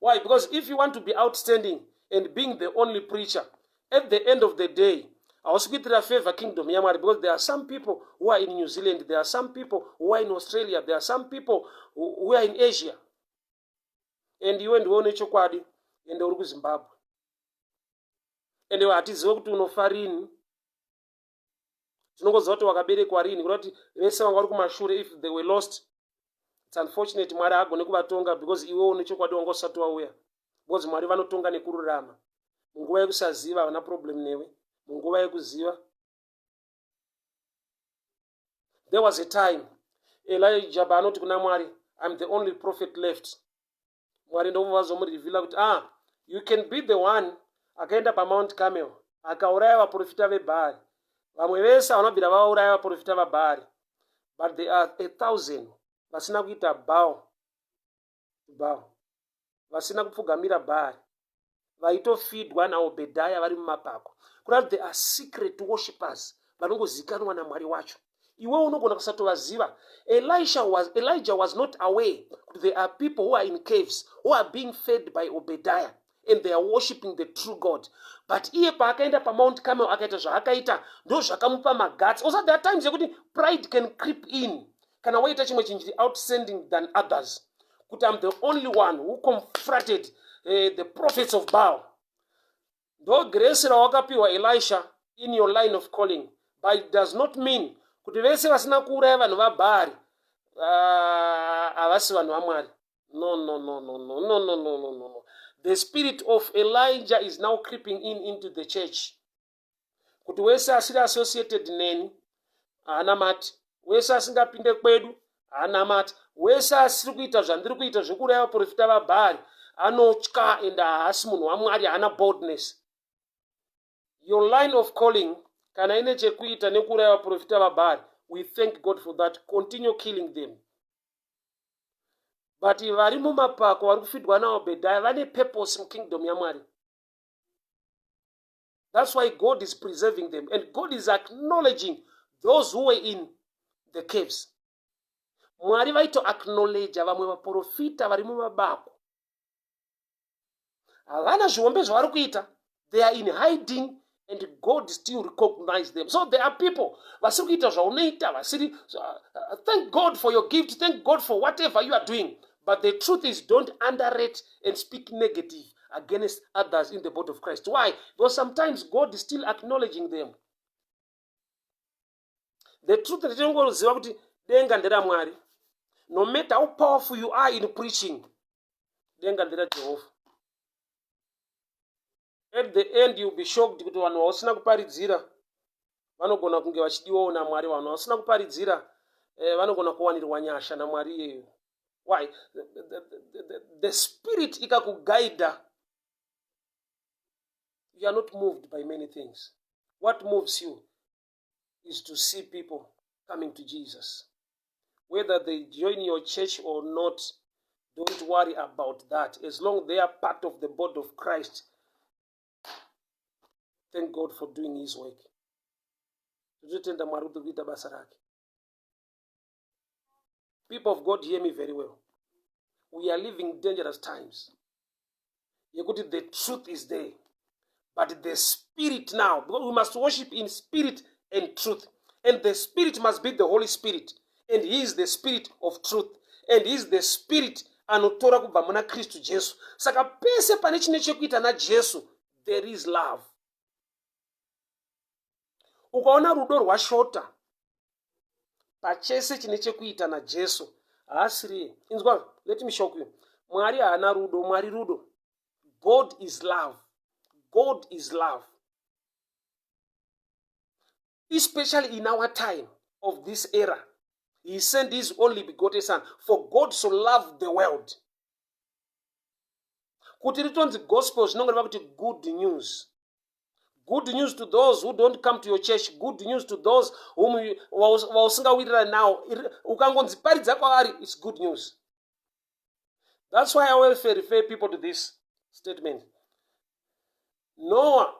Why? Because if you want to be outstanding and being the only preacher, at the end of the day hausi kuitira favor kingdom yaMwari, because there are some people who are in New Zealand, there are some people who are in Australia, there are some people who are in Asia, and iwe ndiwe une chokwadi ende uri kuZimbabwe, ende hatizive kuti unofa rini. Tinongoziva kuti wakaberekwa rini, kuda kuti vese vanga vari kumashure, if they were lost, it's unfortunate. Mwari haagone kuvatonga because iwe une chokwadi wanga usati wauya, because Mwari vanotonga nekururama. Munguva yekusaziva havana problem newe, munguva yekuziva. There was a time Elijah paanoti kuna Mwari, "I'm the only prophet left." Mwari ndobva vazomurivhila kuti, "Ah, you can be the one akaenda paMount Camel akauraya vaprofita veBhaari. Vamwe vese vanobvira vauraya vaprofita vaBhaari, but there are 1000 vasina kuita bow bow, vasina kupfugamira Bhaari, vaitofidwa naObhedhaya vari mumapako." Kureva kuti there are secret worshippers vanongozikanwa naMwari wacho. Iwe unogona kusatovaziva. Elijah was not aware kuti there are people who are in caves who are being fed by Obadiah and they are worshipping the true God. But iye paakaenda paMount Camel akaita zvaakaita, ndo zvakamupa maguts. Also, there are times yekuti pride can creep in kana waita chimwe chinhu chiri outstanding than others, kuti, "I'm the only one who confronted the prophets of Baal." Ndo grace rawakapiwa, Elisha, in your line of calling, but it does not mean kuti vese vasina kuuraya vanhu vaBhaari havasi vanhu vaMwari. No, no, no, no, no, no, no, no, no, no. The spirit of Elijah is now creeping in into the church, kuti wese asiri associated neni haanamati, wese asingapinde kwedu haanamati, wese asiri kuita zvandiri kuita zvekuuraya vaprofita vaBhaari anotya and haasi munhu waMwari, haana boldness. Your line of calling kana ine chekuita nekuuraya vaprofita vaBhaari, we thank God for that. Continue killing them. But vari mumapako vari kufidwa naObhedhaya vane purpose mukingdom yaMwari. That's why God is preserving them and God is acknowledging those who were in the caves. Mwari vaitoacknowledja vamwe vaprofita vari mumabako. Havana zvihombe zvavari kuita. They are in hiding and God still recognize them. So there are people vasiri kuita zvaunoita, vasiri. Thank God for your gift, thank God for whatever you are doing, but the truth is, don't underrate and speak negative against others in the body of Christ. Why? Because sometimes God is still acknowledging them. The truth ndichingoziva kuti denga nderaMwari. No matter how powerful you are in preaching, denga nderaJehovha. At the end you'll be shocked kuti vanhu vausina kuparidzira vanogona kunge vachidiwawo naMwari. Vanhu vausina kuparidzira vanogona kuwanirwa nyasha naMwari iyeyo. Why? The spirit ikakugaidha, you are not moved by many things. What moves you is to see people coming to Jesus. Whether they join your church or not, don't worry about that. As long they are part of the body of Christ, thank God for doing his work. Tototenda Mwari kuti kuita basa rake. People of God, hear me very well. We are living dangerous times yekuti the truth is there, but the spirit now, because we must worship in spirit and truth, and the spirit must be the Holy Spirit, and he is the spirit of truth, and he is the spirit anotora kubva muna Kristu Jesu. Saka pese pane chine chekuita naJesu, there is love. Ukaona rudo rwashota pachese chine chekuita naJesu, haasiriye. Inzwa, let me shock you. Mwari haana rudo, Mwari rudo. God is love. God is love. Especially in our time of this era, he sent his only begotten son. For God so loved the world. Kuti ritonzi gospel zvinongoreva kuti good news. Good news to those who don't come to your church, good news to those whom vausingawirirani nawo. Ukangonzi paridza kwavari, it's good news. That's why I always refer people to this statement. Noah,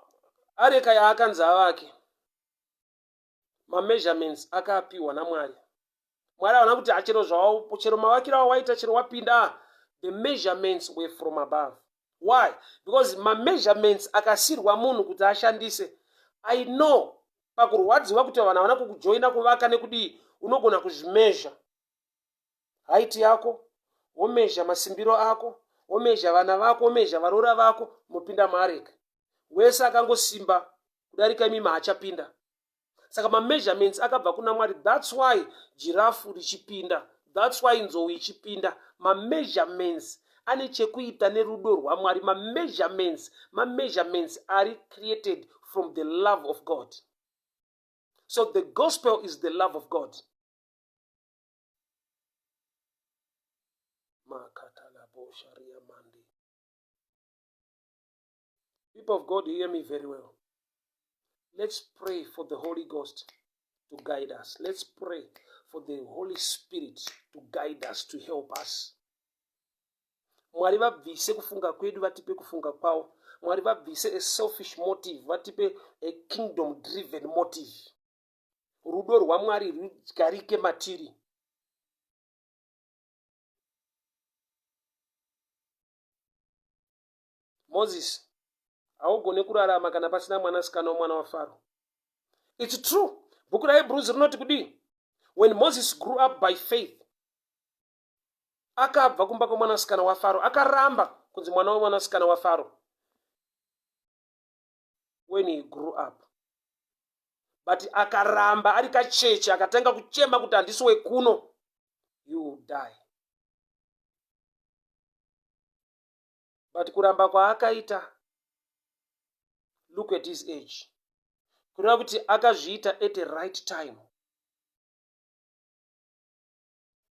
areka yaakanzi avake, mameasurements akapiwa naMwari. Mwari havana kuti achero zvao, chero mavakiro awo waita, chero wapinda. The measurements were from above. Why? Because mameasurements akasirwa munhu kuti ashandise. I know pakurwadziwa kuti vanhu havana kukujoina kuvaka nekudii. Unogona kuzvimezha height yako, womezha masimbiro ako, womezha vana vako, womezha varoora vako, mopinda muareka. Wese akangosimba kudarika imimi haachapinda. Saka mameasurements akabva kuna Mwari. That's why jirafu richipinda, that's why nzou ichipinda. Mameasurements ane chekuita nerudo rwaMwari. Mameasurements ari created from the love of God. So the gospel is the love of God. People of God, hear me very well. Let's pray for the Holy Ghost to guide us. Let's pray for the Holy Spirit to guide us, to help us. Mwari vabvise kufunga kwedu, vatipe kufunga kwavo. Mwari vabvise a selfish motive, vatipe a kingdom driven motive. Rudo rwaMwari rudyarike matiri. Moses, haugone kurarama kana pasina mwanasikana womwana waFaro. It's true. Bhuku raHebrews rinoti kudii? When Moses grew up by faith, akabva kumba kwemwanasikana waFaro, akaramba kunzi mwana wemwanasikana waFaro when he grew up. But akaramba ari kacheche, akatanga kuchema kuti handisi wekuno, you will die. But kuramba kwaakaita, look at his age, kureva kuti akazviita at a right time.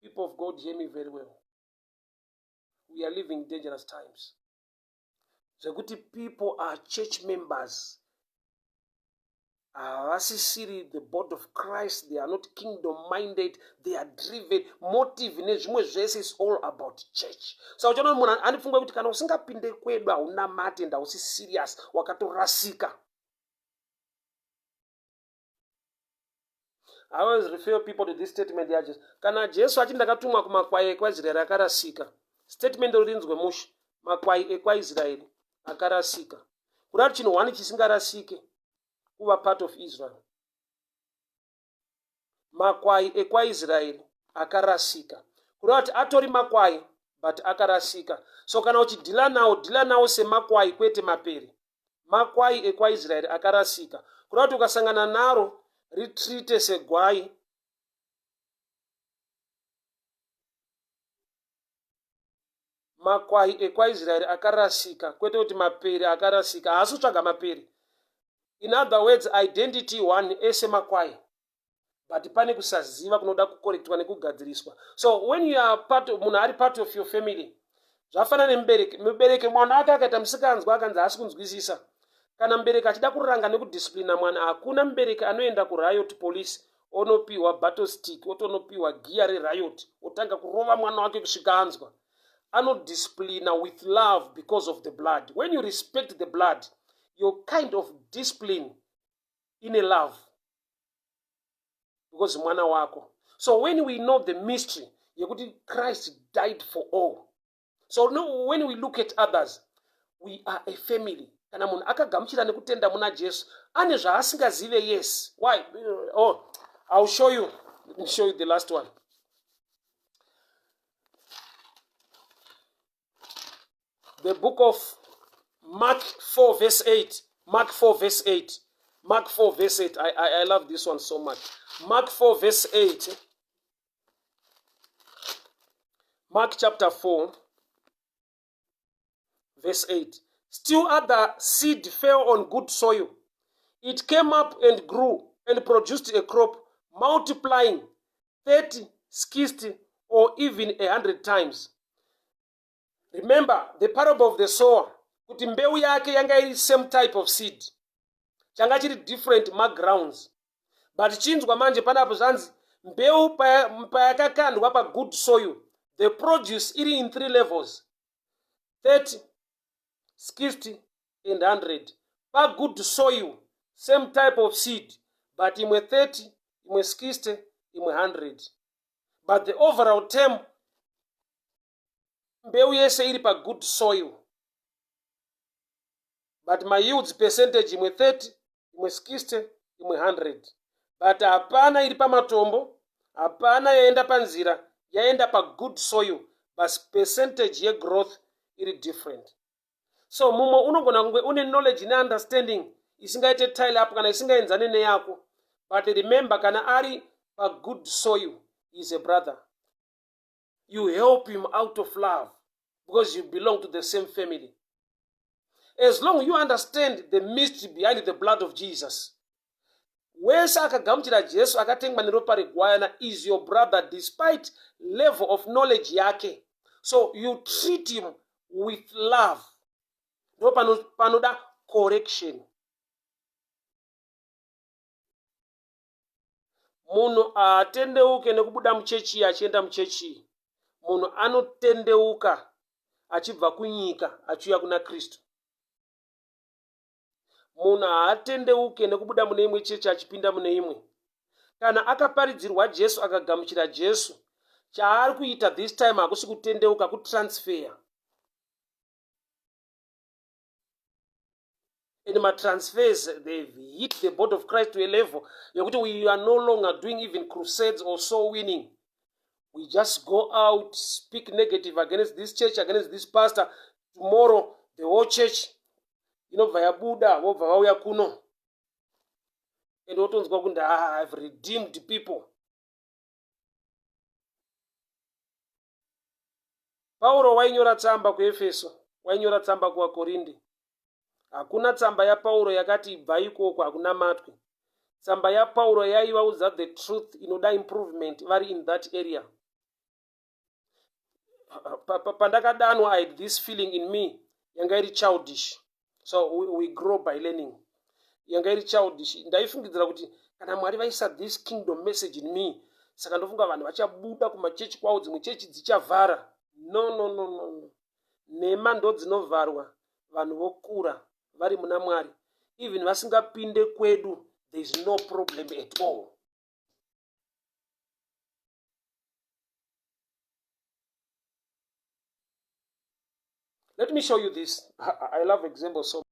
People of God, hear me very well. We are living dangerous times zvekuti people are church members, havasisiri the body of Christ. They are not kingdom minded. They are driven motive nezvimwe zvese is all about church. Saka uchaona munhu ane pfungwa yekuti kana usingapinde kwedu haunamate and hausi serious, wakatorasika. I always refer people to this statement yaJesu. Kana Jesu achiti ndakatumwa kumakwai ekwaIsraeri akarasika, statement rinzwe mushe, makwai ekwaIsraeri. Akarasika. Kuda kuti chinhu one chisingarasike kuva part of Israel. Makwai ekwaIsraeri akarasika. Kureva kuti atori makwai but akarasika. So kana uchidhila nawo, dhila nawo semakwai kwete mapere. Makwai ekwaIsraeri akarasika. Kureva kuti ukasangana naro ritrite segwai. Makwai ekwaIsraeri akarasika kwete kuti mapere akarasika. Haasi kutsvaga mapere. In other words, identity one ese makwai. But pane kusaziva kunoda kukorektwa nekugadziriswa. So when you are part of, munhu ari part of your family, zvafanana nemubereki. Mubereki mwana wake akaita musikanzwa akanzi haasi kunzwisisa. Kana mubereki achida kuranga nekudisciplina mwana, hakuna mubereki anoenda kuriot police onopiwa battle stick otonopiwa giya reriot otanga kurova mwana wake kusvika anzwa. Anodisciplina with love because of the blood. When you respect the blood, your kind of discipline ine love because mwana wako. So when we know the mystery yekuti Christ died for all, so no, when we look at others, we are a family. Kana munhu akagamuchira nekutenda muna Jesu, ane zvaasingazive. Yes. Why? Oh, I'll show you. Let me show you the last one. The book of Mark 4 verse 8. Mark 4 verse 8. Mark 4 verse 8. I love this one so much. Mark 4 verse 8. Mark chapter 4 verse 8. Still other seed fell on good soil. It came up and grew and produced a crop, multiplying 30, 60, or even 100 times. Remember the parable of the sower, kuti mbeu yake yanga iri same type of seed, changa chiri different magrounds. But chinzwa manje panapo zvanzi mbeu payakakandwa pagood soil, the produce iri in 3 levels, 30, 60 and 100. Pagood soil, same type of seed, but imwe 30, imwe 60, imwe 100. But the overall term, mbeu yese iri pagood soil, but mayields percentage imwe 30, imwe 60, imwe 100. But hapana iri pamatombo, hapana yaenda panzira, yaenda pagood soil, but percentage yegrowth iri different. So mumwe unogona kunge une knowledge neunderstanding isingaite tile up kana isingaenzane neyako, but remember, kana ari pagood soil, is a brother. You help him out of love because you belong to the same family. As long you understand the mystery behind the blood of Jesus, wese akagamuchira Jesu akatengwa neropa regwayana is your brother despite level of knowledge yake. So you treat him with love. Ndo panoda correction. Munhu haatendeuke nekubuda muchechi iyi achienda muchechi iyi. Munhu anotendeuka achibva kunyika achiuya kuna Kristu. Munhu haatendeuke nekubuda mune imwe chechi achipinda mune imwe. Kana akaparidzirwa Jesu akagamuchira Jesu, chaari kuita this time hakusi kutendeuka, kutransfer. And matransfers, they've hit the body of Christ to a level yekuti we are no longer doing even crusades or soul winning. We just go out, speak negative against this church, against this pastor. Tomorrow the whole church inobva yabuda, vobva vauya kuno, and wotonzwa kunzi, I've redeemed people. Pauro wainyora tsamba kuEfeso, wainyora tsamba kuvaKorinde. Hakuna tsamba yaPauro yakati ibva ikoko hakunamatwe. Tsamba yaPauro yaivaudza the truth inoda improvement vari in that area. Pandakadanwa, I had this feeling in me yanga iri childish. So we grow by learning. Yanga iri childish. Ndaifungidzira kuti kana Mwari vaisa this kingdom message in me, saka ndofunga vanhu vachabuda kumachechi kwavo, dzimwe chechi dzichavhara. No, no, no, no, no. Nhema ndodzinovharwa, vanhu vokura vari muna Mwari. Even vasingapinde kwedu, there is no problem at all. Let me show you this. I love examples so